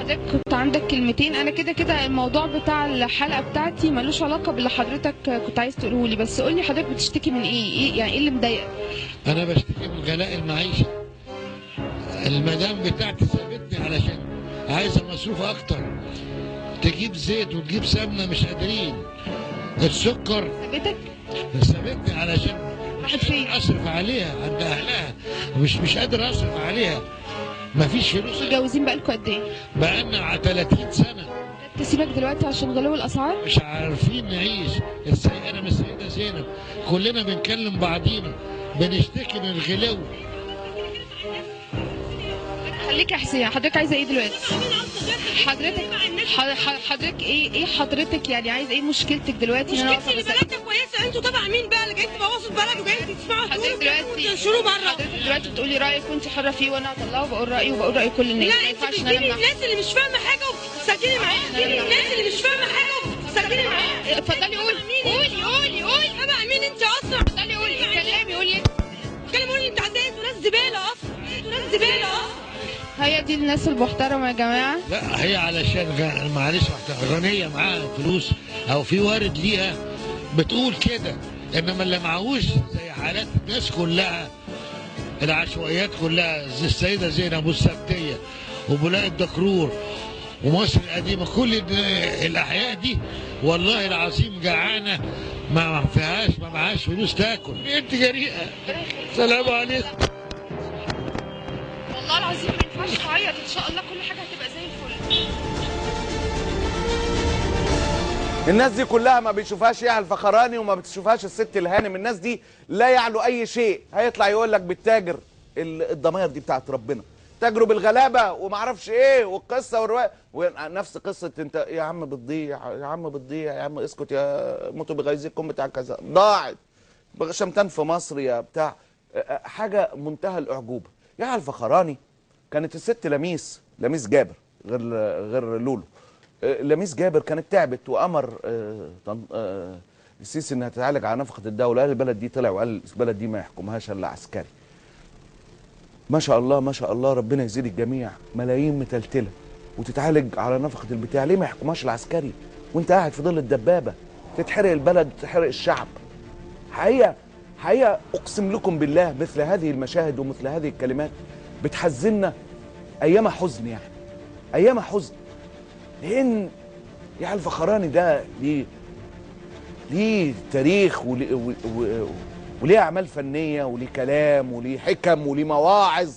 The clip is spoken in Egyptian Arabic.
حضرتك كنت عندك كلمتين. انا كده كده الموضوع بتاع الحلقة بتاعتي ملوش علاقة باللي حضرتك كنت عايز تقوله لي، بس قول لي حضرتك بتشتكي من ايه؟ ايه يعني ايه اللي مضايقك؟ انا بشتكي من غلاء المعيشة. المدام بتاعتي سابتني علشان عايزه مصروف اكتر، تجيب زيت وتجيب سمنه مش قادرين، السكر. سابتك؟ سابتني علشان راحت فين؟ اصرف عليها عند اهلها، مش قادر اصرف عليها، مفيش فلوس. متجوزين بقالكوا قد ايه؟ بقالنا على 30 سنة. تسيبك دلوقتي عشان غلو الاسعار؟ مش عارفين نعيش. انا من السيدة زينب، كلنا بنكلم بعضينا بنشتكي من الغلو. خليك يا حسين، حضرتك عايزه ايه دلوقتي؟ حضرتك حضرتك ايه حضرتك يعني عايز ايه مشكلتك دلوقتي؟ مشكلتي ان بلدنا كويسة، انتوا تبع مين بقى اللي جايين تبوظوا البلد وجايين تسمعوا حضرتك دلوقتي وتنشروا بره؟ حضرتك دلوقتي بتقولي رايك وانت حره فيه، وانا هطلعه وبقول رايي وبقول راي كل الناس. لا انت بتجيبي الناس اللي مش فاهمه حاجة وبتسجلي معاها، بتجيبي الناس اللي مش فاهمه حاجة وبتسجلي معاها. اتفضلي قولي قولي قولي قولي. تبع مين انت اصلا؟ اتفضلي قولي، اتكلمي قولي. اتكلمي قولي، انت عايزه انتوا ناس زبالة اصلا، انتوا ناس زبالة اصلا. هي دي الناس المحترمة يا جماعة. لا هي علشان معلش غنية معاها فلوس او في وارد ليها بتقول كده، انما اللي معهوش زي حالات الناس كلها، العشوائيات كلها، زي السيدة زينب والسبتيه وبولاق الدكرور ومصر القديمة، كل الاحياء دي والله العظيم جعانة، ما فيهاش، ما معهاش فلوس تاكل. انت جريئة. سلام عليكم. والله العظيم ما ينفعش تعيط، ان شاء الله كل حاجة هتبقى زي الفل. الناس دي كلها ما بيشوفهاش يحيى الفخراني وما بتشوفهاش الست الهانم، الناس دي لا يعلو اي شيء. هيطلع يقول لك بالتاجر الضماير دي بتاعت ربنا، تاجروا بالغلابه وما اعرفش ايه والقصه والرواية، ونفس قصة انت يا عم بتضيع، يا عم بتضيع، يا عم اسكت، يا موتوا بغيظكم بتاع كذا، ضاعت شمتان في مصر يا بتاع حاجة منتهى الاعجوبه. يحيى الفخراني كانت الست لميس جابر، غير لولو، لميس جابر كانت تعبت وامر السيسي انها تتعالج على نفقه الدولة. قال البلد دي، طلع وقال البلد دي ما يحكمهاش الا عسكري. ما شاء الله ما شاء الله، ربنا يزيد الجميع، ملايين متلتله وتتعالج على نفقه البتاع، ليه ما يحكمهاش العسكري وانت قاعد في ظل الدبابة تتحرق البلد وتتحرق الشعب؟ حقيقة حقيقة اقسم لكم بالله مثل هذه المشاهد ومثل هذه الكلمات بتحزننا ايام حزن، يعني ايام حزن، لان يحيى الفخراني ده ليه تاريخ وليه اعمال فنية وليه كلام وليه حكم وليه مواعظ.